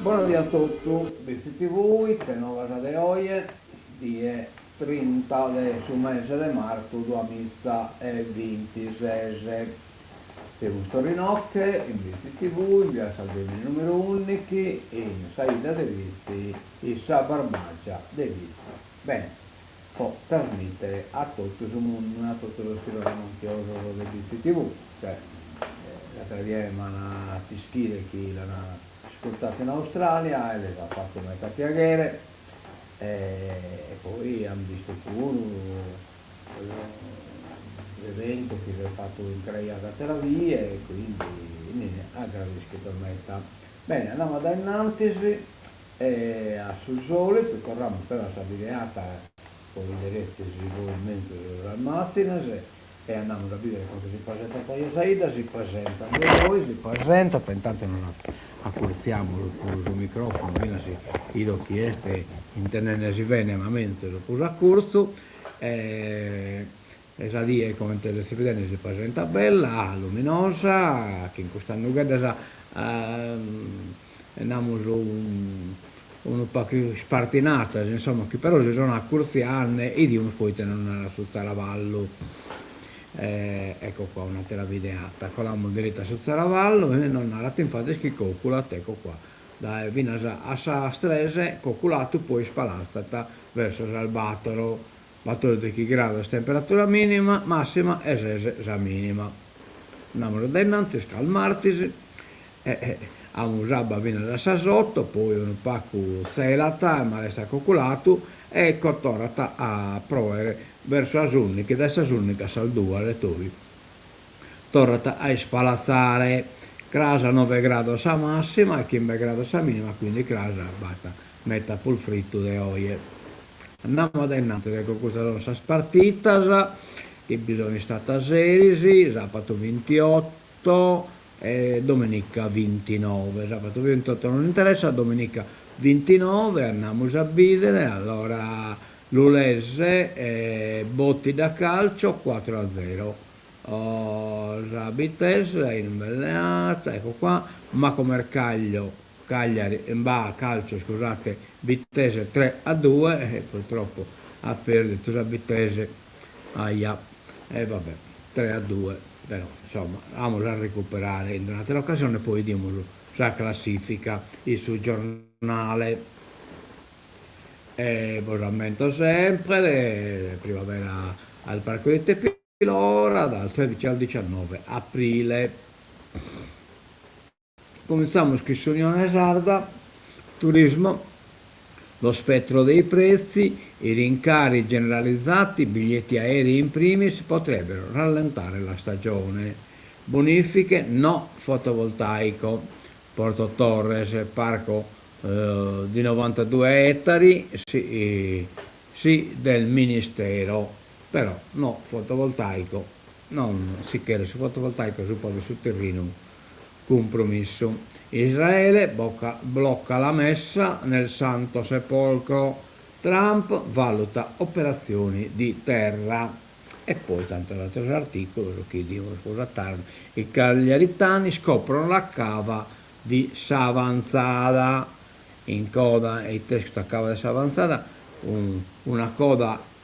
Bona die a totu, Bitzi TV, ite novas de oje, die trinta de su mese de martu duamiza e bintises. Semus torra inoche in Bitzi TV, in via Salvemini numeru unnichi, in sa 'idda de Bitzi, in sa Barbagia de Bitzi. Bene, po trasmìtere a totu su mundu e a totu sos chi sono amantiosos de Bitzi TV, cioè s'àtera die m'an fatu ischire chi l'an iscurtatu in Australia e lis at fatu meta piaghere e poi an bistu puru s'eventu chi s'est fatu in creja s'àtera die e quindi agradeschidos meta. Bene, andamus dae innantis E a su solitu torramus però a sa bideata po bideretzis bois menzus sas màtzines e andamus a bidere comente si presentat oje sa 'idda, si presentat de goi, si presentat, intantu nos acurtziamus puru su micròfono finas si 'ido chi est intendende·si bene ma menzus prus acurtzu e sa die comente sezis bidende si presentat bella, luminosa, chin custas nugheddas namus unu pagu ispartinatas, insomma, chi però si sono acurtziande, 'idimus poite nos narat su tzaravallu. Ecco qua un'atera bideata, colamus deretu a su tzaravallu e nos narat infatis chi coculat, ecco qua, dae finas a sas tres coculatu poi ispalatzat verso sas batoro, batòrdighi grados temperatura minima, massima e ses sa minima. Andamus dae innantis ca est martis E amus abba finas a sas oto, poi unu pagu tzelat, ma restat coculatu e torrat a proere verso sas unnichi, dae sas unnichi a sas duas e toi torrat a ispalatzare. Cras noe grados sa massima e chimbe grados sa minima, quindi cras b'at meta prus fritu de oje. Andamus dae innantis, ecco custas sono sas partitas chi bi sono istatas eris, sapatu vintioto E domenica vintinove, sabatu vintotto non interessat, domenica vintinove andamus a bìdere, allora Lulese Bottida Calcio cuatro a zero, sa Bittese in Belleata, ecco qua, Macomer Caglio Cagliari, bah Calcio scusate, Bittese tre a due, e purtroppo at perditu sa Bittese, aia, e va bè, tre a due. Però, insomma, amus a recuperare in un'àtera ocasione, poi 'idimus sa classifica in su giornale. E bos ammento sempre, primavera al Parco di Tepilora dal 13 al 19 aprile. Cominzamus chin s'Unione Sarda, turismo, lo spettro dei prezzi, i rincari generalizzati, biglietti aerei in primis, potrebbero rallentare la stagione. Bonifiche, no fotovoltaico. Porto Torres, parco di 92 ettari, sì, sì del Ministero, però no fotovoltaico, non si cheret su fotovoltaico supra de su terrinu Cumpromissu. Israele blocca la messa nel Santo Sepolcro, Trump valuta operazioni di terra. E poi tantos ateros articulos chi 'idimus prus a tardu. I cagliaritani scoprono la cava di S'Avantzada. In coda, ite est custa cava de S'Avantzada? Una coda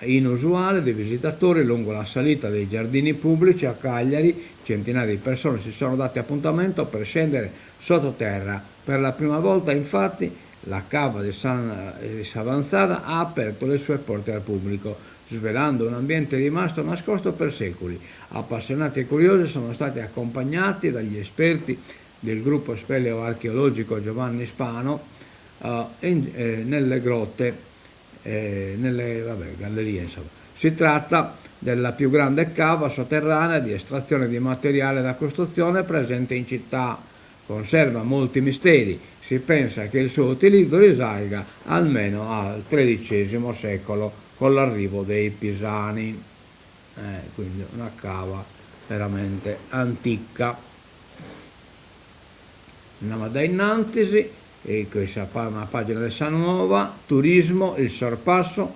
Inusuale di visitatori lungo la salita dei giardini pubblici a Cagliari, centinaia di persone si sono date appuntamento per scendere sottoterra. Per la prima volta, infatti, la cava di San di S'Avantzada ha aperto le sue porte al pubblico, svelando un ambiente rimasto nascosto per secoli. Appassionati e curiosi sono stati accompagnati dagli esperti del gruppo speleo-archeologico Giovanni Spano in nelle grotte nelle vabbè, gallerie insomma. Si tratta della più grande cava sotterranea di estrazione di materiale da costruzione presente in città. Conserva molti misteri, si pensa che il suo utilizzo risalga almeno al tredicesimo secolo con l'arrivo dei Pisani. Quindi una cava veramente antica. Andamus dae innantis. E custa una pagina de sa Nuova, Turismo, il sorpasso,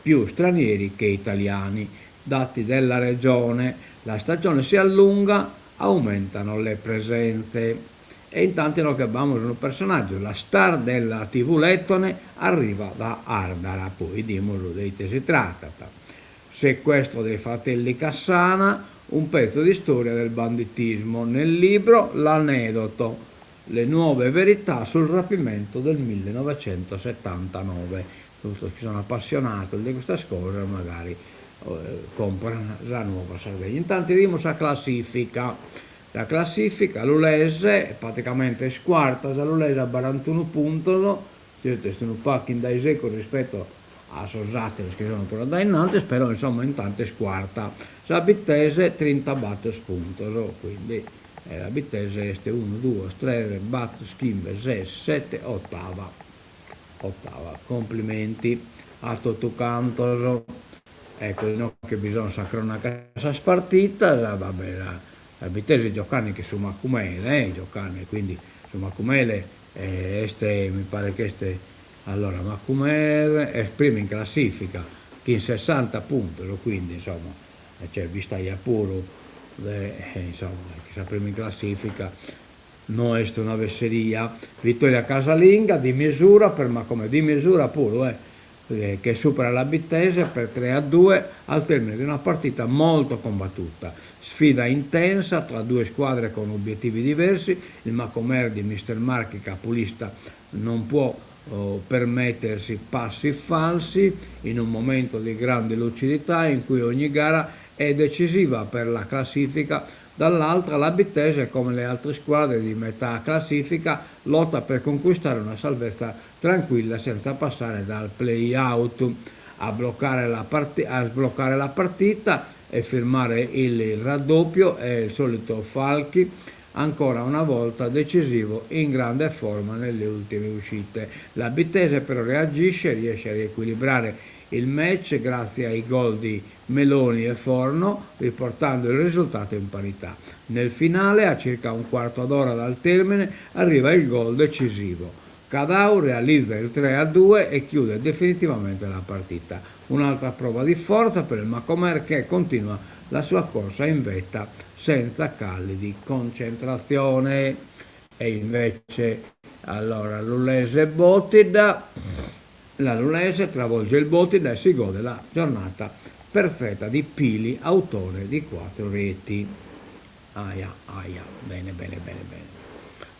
più stranieri che italiani. Dati della Regione, la stagione si allunga, aumentano le presenze. E intantu inoghe b'amus unu personàgiu, la star della TV lettone arriva da Ardara, poi 'idimus de ite si tratat. Sequestro dei fratelli Cassana, un pezzo di storia del banditismo, nel libro L'aneddoto, le nuove verità sul rapimento del 1979. Totus chi sono appassionados de custas cosas magari comporan sa Nuova Sardegna. Intantu 'idimus sa classifica. Sa classifica, Lulese praticamente est cuarta, sa Lulese a barantunu puntos, certu est unu pagu in dae segus rispetto a sos atteros chi sono prus a dae innantis, però insomma intantu est cuarta. Sa Bittese trintabattor puntos, quindi la Bittese est unu duos tres battor chimbe ses sette ottava, ottava, complimenti a totu cantos. Ecco inoghe bi sono sa cronaca 'e sas partitas, va bè la la Bittese giocande chin su Macumele, giocande, quindi su Macumele est mi paret chi est allora Macumele est primu in classifica chin sessanta puntos, quindi insomma cioè b'istaiat puru de insomma chi sa primu in classifica no est una fesseria. Vittoria casalinga di misura per Macumele, di misura puru eh che supera la Bittese per 3 a 2 al termine di una partita molto combattuta. Sfida intensa tra due squadre con obiettivi diversi, il Macomer di mister Marchi capolista non può permettersi passi falsi in un momento di grande lucidità in cui ogni gara è decisiva per la classifica Dall'altra la Bittese, come le altre squadre di metà classifica, lotta per conquistare una salvezza tranquilla senza passare dal play-out. A bloccare la a sbloccare la partita e firmare il raddoppio è il solito Falchi, ancora una volta decisivo in grande forma nelle ultime uscite. La Bittese però reagisce e riesce a riequilibrare il match grazie ai gol di Meloni e Forno, riportando il risultato in parità. Nel finale, a circa un quarto d'ora dal termine, arriva il gol decisivo. Cadau realizza il 3-2 e chiude definitivamente la partita. Un'altra prova di forza per il Macomer che continua la sua corsa in vetta senza cali di concentrazione. E invece allora Lulese Botida, la Lulese travolge il Botida e si gode la giornata perfetta di Pili, autore di quattro reti. Aia, aia, bene, bene, bene, bene.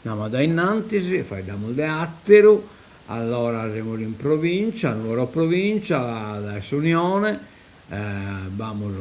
Andiamo da innantis, faeddamus de atteru, allora semus in provincia, Nuoro provincia, dae s'Unione, b'amus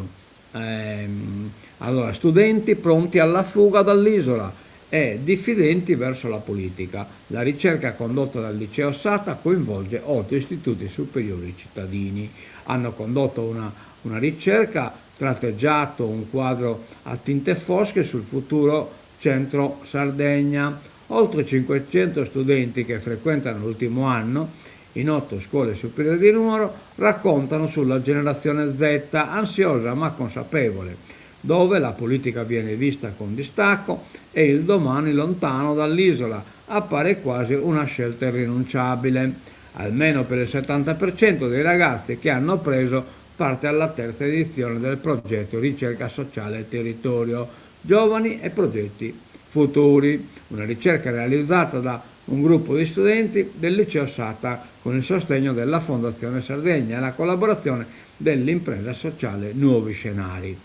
allora studenti pronti alla fuga dall'isola e diffidenti verso la politica. La ricerca condotta dal liceo Satta coinvolge otto istituti superiori cittadini. Hanno condotto una una ricerca, tratteggiato un quadro a tinte fosche sul futuro centro Sardegna. Oltre 500 studenti che frequentano l'ultimo anno in otto scuole superiori di Nuoro raccontano sulla generazione Z, ansiosa ma consapevole, dove la politica viene vista con distacco e il domani lontano dall'isola appare quasi una scelta irrinunciabile, almeno per il 70% dei ragazzi che hanno preso parte alla terza edizione del progetto Ricerca Sociale e Territorio, Giovani e Progetti Futuri, una ricerca realizzata da un gruppo di studenti del liceo Satta con il sostegno della Fondazione Sardegna e la collaborazione dell'impresa sociale Nuovi Scenari.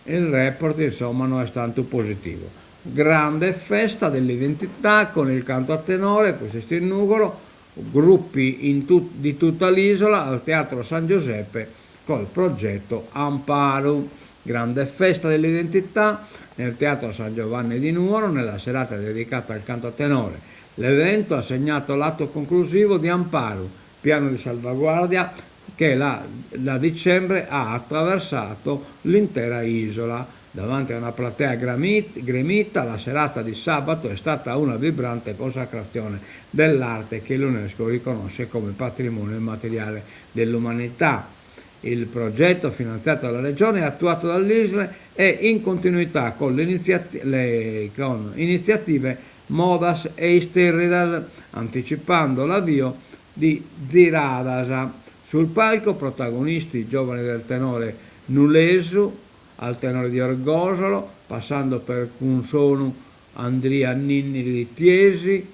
Il report insomma no est tantu positivu. Grande festa dell'identità con il canto a tenore, custu est in Nùgoro, gruppi in di tutta l'isola al Teatro San Giuseppe col progetto Amparu. Grande festa dell'identità nel Teatro San Giovanni di Nuoro nella serata dedicata al canto a tenore. L'evento ha segnato l'atto conclusivo di Amparu, piano di salvaguardia che la da dicembre ha attraversato l'intera isola. Davanti a una platea gremita, la serata di sabato è stata una vibrante consacrazione dell'arte che l'Unesco riconosce come patrimonio immateriale dell'umanità. Il progetto, finanziato dalla Regione e attuato dall'ISLE, è in continuità con le con iniziative Modas e Isterridas, anticipando l'avvio di Ziradas. Sul palco protagonisti i giovani del tenore Nulesu al tenore di Orgosolo, passando per Cunsonu. Andria Ninniri di Tiesi,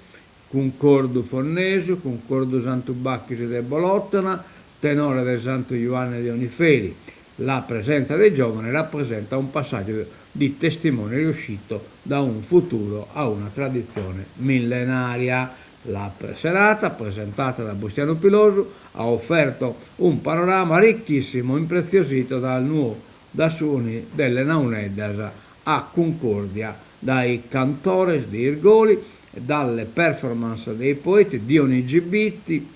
Cuncordu Fonnesu, Cuncordu Santu Bachisi de Bolòtana, Tenore de Santu Juanne de Oniferi. La presenza dei giovani rappresenta un passaggio di testimone riuscito da un futuro a una tradizione millenaria. La serata, presentata da Bustianu Pilosu, ha offerto un panorama ricchissimo impreziosito dal nuovo da suoni delle launeddas a Cuncordia, dai cantores di Irgoli, dalle performance dei poeti Dionigi Bitti,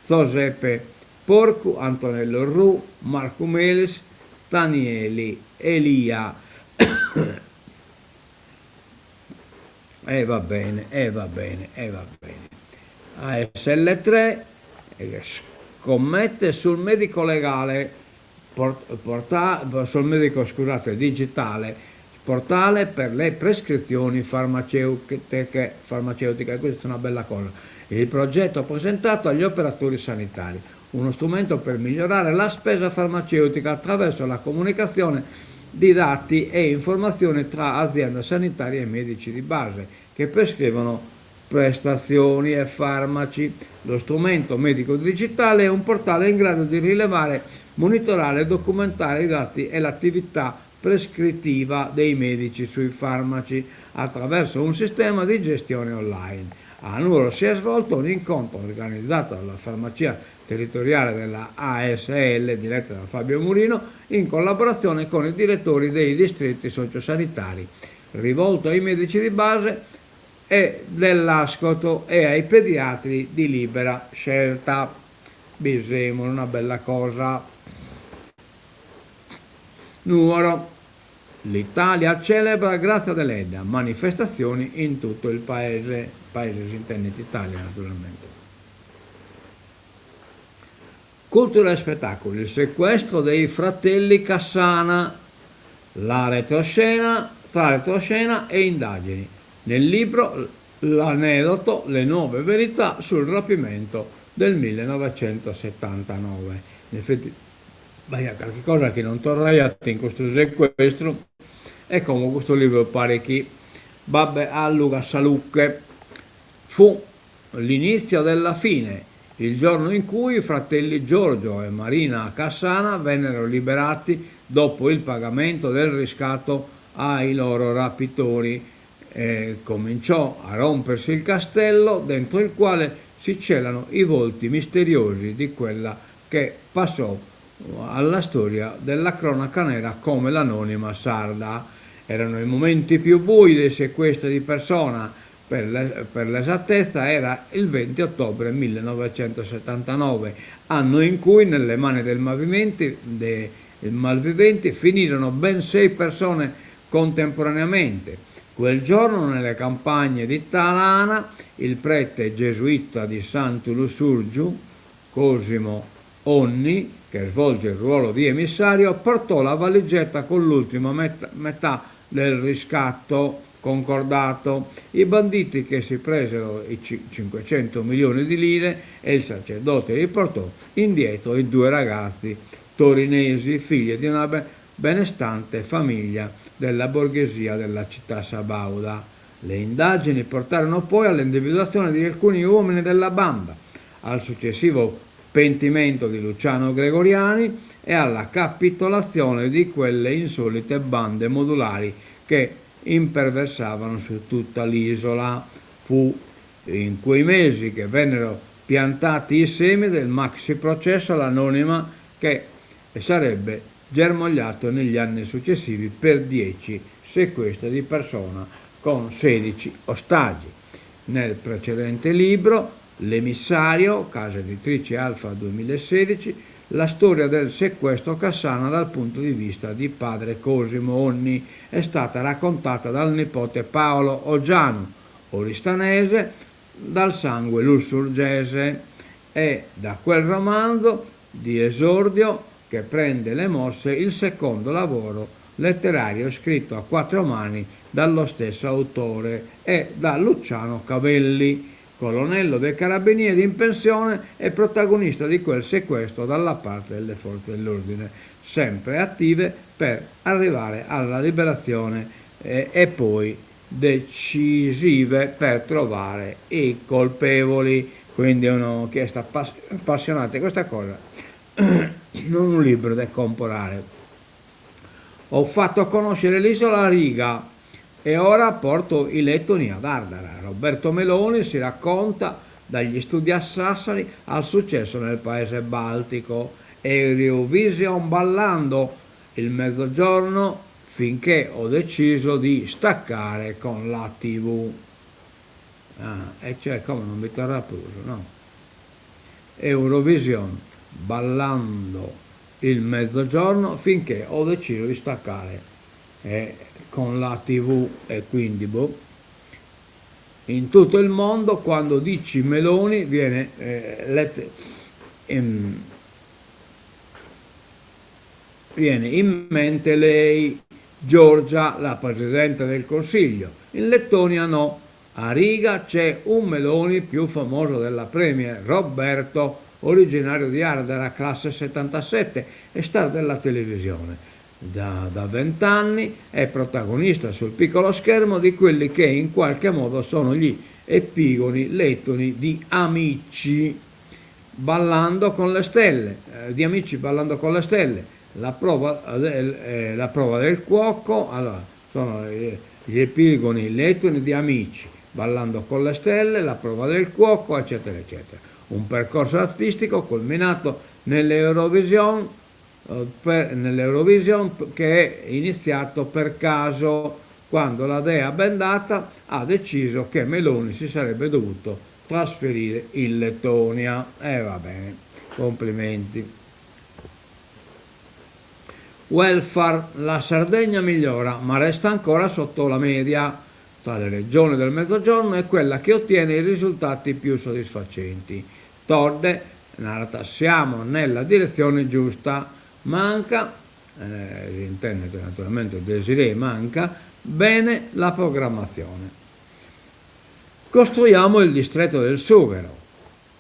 Zosepe Porcu, Antonello Orrù, Marcu Melis, Tanieli Elia. E va bene, e va bene, e va bene. ASL 3 scommette sul medico legale, port, sul medico, scusate, digitale, portale per le prescrizioni farmaceutiche, farmaceutiche, questa è una bella cosa. Il progetto presentato agli operatori sanitari, uno strumento per migliorare la spesa farmaceutica attraverso la comunicazione di dati e informazioni tra azienda sanitaria e medici di base che prescrivono prestazioni e farmaci. Lo strumento medico digitale è un portale in grado di rilevare, monitorare e documentare i dati e l'attività prescrittiva dei medici sui farmaci attraverso un sistema di gestione online. A Nuoro si è svolto un incontro organizzato dalla farmacia territoriale della ASL diretta da Fabio Murino in collaborazione con i direttori dei distretti sociosanitari, rivolto ai medici di base e dell'Ascolto e ai pediatri di libera scelta. Bisemo, una bella cosa. Nuoro. L'Italia celebra Grazia Deledda, manifestazioni in tutto il paese. Paese si intende Italia naturalmente. Cultura e spettacoli, il sequestro dei fratelli Cassana, la retroscena, tra retroscena e indagini. Nel libro l'aneddoto, le nuove verità sul rapimento del 1979. In effetti, b'aiat carchi cosa chi non torraiat in custu sequestru e como custu libru paret chi b'at allugat sa luche. Fu l'inizio della fine, il giorno in cui i fratelli Giorgio e Marina Cassana vennero liberati dopo il pagamento del riscatto ai loro rapitori. E cominciò a rompersi il castello dentro il quale si celano i volti misteriosi di quella che passò alla storia della cronaca nera come l'anonima sarda. Erano i momenti più bui dei sequestri di persona, per l'esattezza era il 20 ottobre 1979, anno in cui nelle mani del malviventi, dei malviventi finirono ben sei persone contemporaneamente. Quel giorno nelle campagne di Talana il prete gesuita di Santu Lussurgiu, Cosimo Onni, che svolge il ruolo di emissario, portò la valigetta con l'ultima metà del riscatto concordato. I banditi che si presero i 500 milioni di lire e il sacerdote riportò indietro i due ragazzi torinesi, figli di una benestante famiglia della borghesia della città sabauda. Le indagini portarono poi all'individuazione di alcuni uomini della banda, al successivo pentimento di Luciano Gregoriani e alla capitolazione di quelle insolite bande modulari che imperversavano su tutta l'isola. Fu in quei mesi che vennero piantati i semi del maxi processo all'anonima che sarebbe germogliato negli anni successivi per 10 sequestri di persona con 16 ostaggi. Nel precedente libro, L'emissario, casa editrice Alfa 2016, la storia del sequestro Cassana dal punto di vista di padre Cosimo Onni è stata raccontata dal nipote Paolo Oggianu, oristanese, dal sangue lussurgese. È da quel romanzo di esordio che prende le mosse il secondo lavoro letterario scritto a quattro mani dallo stesso autore e da Luciano Cavelli, colonnello dei carabinieri in pensione e protagonista di quel sequestro dalla parte delle forze dell'ordine, sempre attive per arrivare alla liberazione e poi Decisive per trovare i colpevoli. Quindi unu chi est appassionatu de custa cosa unu libru de comporare. Ho fatto conoscere l'isola a Riga e ora porto i lettoni ad Ardara. Roberto Meloni si racconta dagli studi a Sassari al successo nel paese baltico. Eurovision ballando il mezzogiorno finché ho deciso di staccare con la TV. Ah, e cioè come non bi torrat prus, no? Eurovision ballando il mezzogiorno finché ho deciso di staccare eh, con la TV e quindi boh. In tutto il mondo quando dici Meloni viene eh, let, ehm, viene in mente lei, Giorgia, la Presidente del Consiglio. In Lettonia no. A Riga c'è un Meloni più famoso della Premier, Roberto, originario di Ardara, classe 77 e star della televisione. Da 20 anni è protagonista sul piccolo schermo di quelli che in qualche modo sono gli epigoni lettoni di Amici ballando con le stelle, di Amici ballando con le stelle, la prova del cuoco, allora, sono gli epigoni lettoni di Amici, ballando con le stelle, la prova del cuoco, eccetera, eccetera. Un percorso artistico culminato nell'Eurovision, nell'Eurovision che è iniziato per caso quando la dea bendata ha deciso che Meloni si sarebbe dovuto trasferire in Lettonia. E va bene, complimenti. Welfare, la Sardegna migliora, ma resta ancora sotto la media. Tra le regioni del Mezzogiorno è quella che ottiene i risultati più soddisfacenti. Todde, narat, siamo nella direzione giusta. Manca, si intende naturalmente Desirée Manca, bene la programmazione. Costruiamo il distretto del sughero.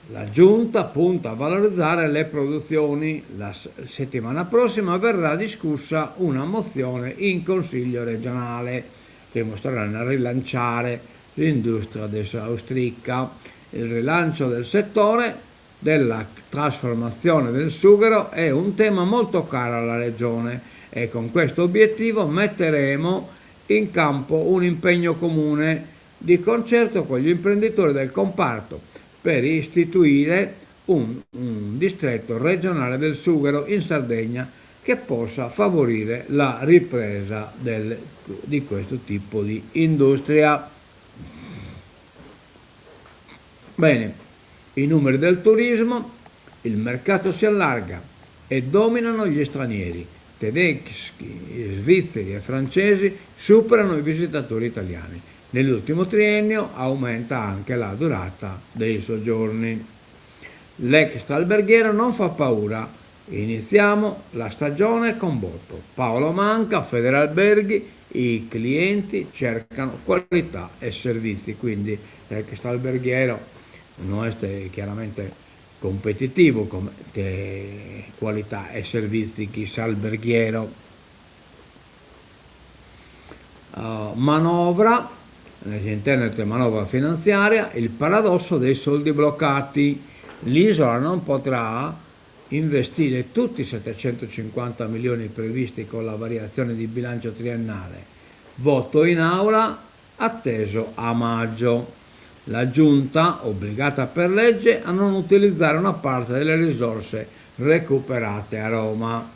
La Giunta punta a valorizzare le produzioni. La settimana prossima verrà discussa una mozione in Consiglio regionale che mostrerà a rilanciare l'industria dell'ostrica. Il rilancio del settore della trasformazione del sughero è un tema molto caro alla Regione e con questo obiettivo metteremo in campo un impegno comune di concerto con gli imprenditori del comparto per istituire un distretto regionale del sughero in Sardegna che possa favorire la ripresa di questo tipo di industria. Bene, i numeri del turismo, il mercato si allarga e dominano gli stranieri. Tedeschi, svizzeri e francesi superano i visitatori italiani. Nell'ultimo triennio aumenta anche la durata dei soggiorni. L'extra alberghiero non fa paura. Iniziamo la stagione con botto. Paolo Manca, Federalberghi, i clienti cercano qualità e servizi, quindi l'extra alberghiero no est chiaramente competitivo come qualità e servizi chi s'alberghiero. Manovra, internet manovra finanziaria, il paradosso dei soldi bloccati. L'isola non potrà investire tutti i 750 milioni previsti con la variazione di bilancio triennale. Voto in aula atteso a maggio. La Giunta, obbligata per legge a non utilizzare una parte delle risorse recuperate a Roma.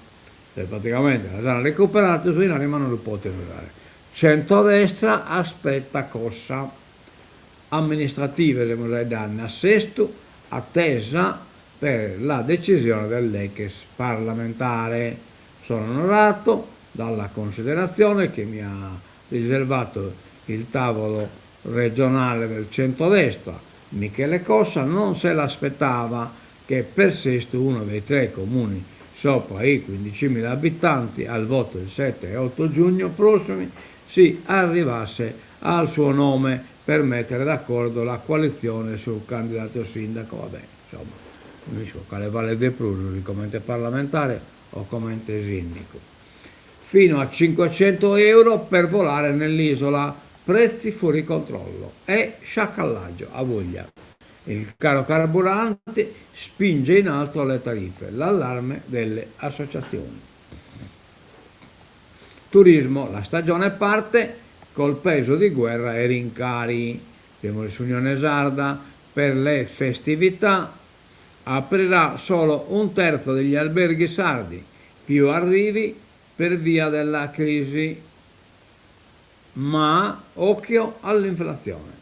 Cioè, praticamente la zona recuperata su in ma non lo può usare. Centrodestra aspetta Cossa. Amministrative a Sestu, attesa per la decisione dell'ex parlamentare. Sono onorato dalla considerazione che mi ha riservato il tavolo regionale del centrodestra. Michele Cossa non se l'aspettava che per Sestu, uno dei tre comuni sopra i 15.000 abitanti, al voto il 7 e 8 giugno prossimi, si arrivasse al suo nome per mettere d'accordo la coalizione sul candidato sindaco. Vabbè, insomma, non so quale vale de prus, comente parlamentare o comente sindaco. Fino a 500 euro per volare nell'isola. Prezzi fuori controllo e sciacallaggio a voglia. Il caro carburante spinge in alto le tariffe, l'allarme delle associazioni. Turismo, la stagione parte col peso di guerra e rincari. Siamo s'Unione Sarda, per le festività aprirà solo un terzo degli alberghi sardi, più arrivi per via della crisi, ma occhio all'inflazione.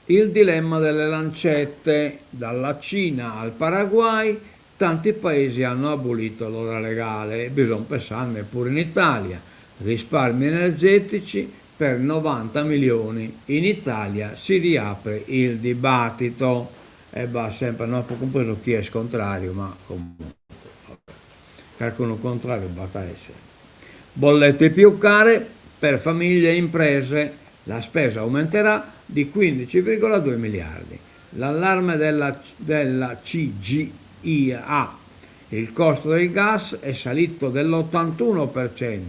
Il dilemma delle lancette, dalla Cina al Paraguay, tanti paesi hanno abolito l'ora legale, bisogna pensarne pure in Italia. Risparmi energetici per 90 milioni, in Italia si riapre il dibattito. E va sempre, non ho compreso chi est contrario, ma comunque, vabbè. Qualcuno contrario b'at a essere. Bollette più care per famiglie e imprese, la spesa aumenterà di 15,2 miliardi. L'allarme della, della CGIA, il costo del gas è salito dell'81%,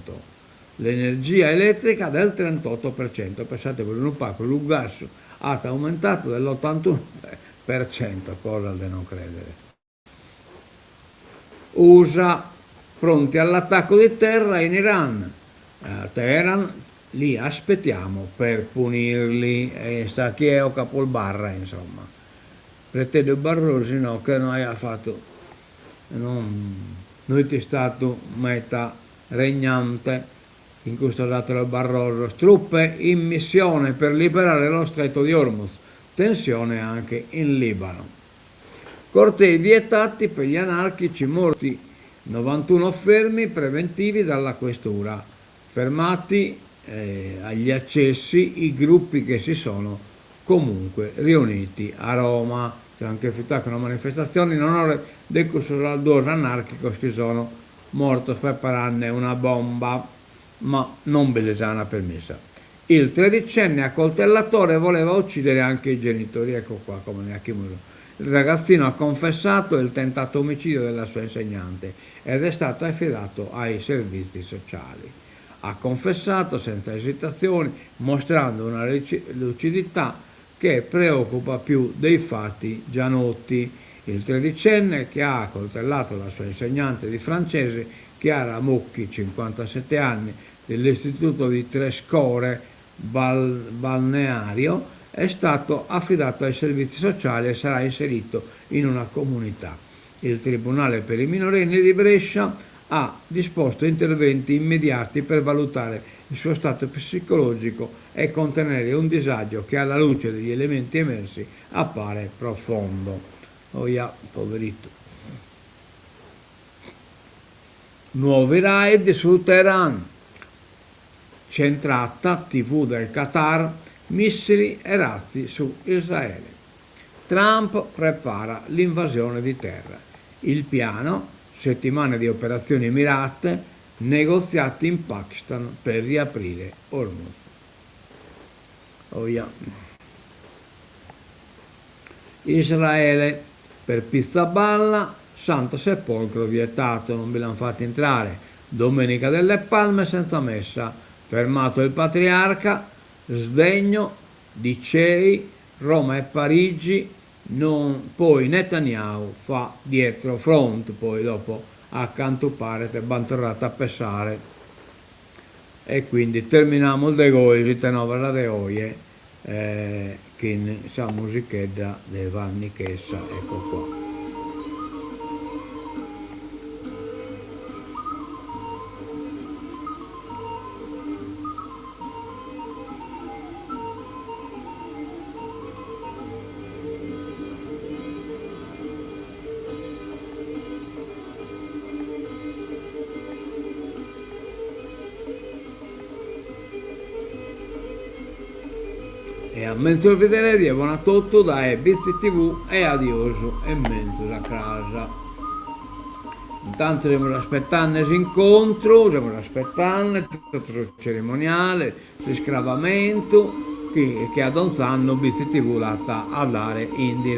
l'energia elettrica del 38%. Pensate per unu pagu su gas at aumentadu dell'81%, cosa de non credere. Usa, pronti all'attacco di terra in Iran. A Teheran li aspettiamo per punirli. E sta chi è o capolbarra, insomma. Preteddu Barrosi no, che no aiat fatu, non no est istadu meta regnante in custos àteros Barrosos. Truppe in missione per liberare lo stretto di Hormuz. Tensione anche in Libano. Cortei vietati per gli anarchici morti, 91 fermi preventivi dalla questura. Fermati agli accessi i gruppi che si sono comunque riuniti a Roma. C'è anche effettuata una manifestazione in onore de cussos duos anarchicos chi sono mortos preparande una bomba, ma non bi lis ana permissa. Il tredicenne accoltellatore voleva uccidere anche i genitori, ecco qua come ne achimus. Il ragazzino ha confessato il tentato omicidio della sua insegnante ed è stato affidato ai servizi sociali. Ha confessato senza esitazioni, mostrando una lucidità che preoccupa più dei fatti già noti. Il tredicenne che ha accoltellato la sua insegnante di francese, Chiara Mucchi, 57 anni, dell'istituto di Trescore Balneario, è stato affidato ai servizi sociali e sarà inserito in una comunità. Il Tribunale per i minorenni di Brescia ha disposto interventi immediati per valutare il suo stato psicologico e contenere un disagio che alla luce degli elementi emersi appare profondo. Oia, poverito. Nuovi raid su Teheran. Centrata TV del Qatar, missili e razzi su Israele. Trump prepara l'invasione di terra. Il piano, settimane di operazioni mirate, negoziati in Pakistan per riaprire Hormuz. Oia. Israele, per Pizzaballa, Santo Sepolcro vietato, non bi l'han fatti entrare. Domenica delle Palme senza messa, fermato il patriarca, sdegno di Cei, Roma e Parigi, non, poi Netanyahu fa dietro front, poi dopo a cantu paret b'ant torratu a pessare. E quindi terminamus de goi ite novas de oje chin sa musichedda de Vanni Chessa, ecco qua. E a menzus bidere die bona totu dae Bitzi TV e adiosu e menzus a cras. Intantu semus aspettande s'incontru, semus aspettande totu su cerimoniale, s'iscravamentu chi che a donz'annu Bitzi TV l'at a dare in diretta.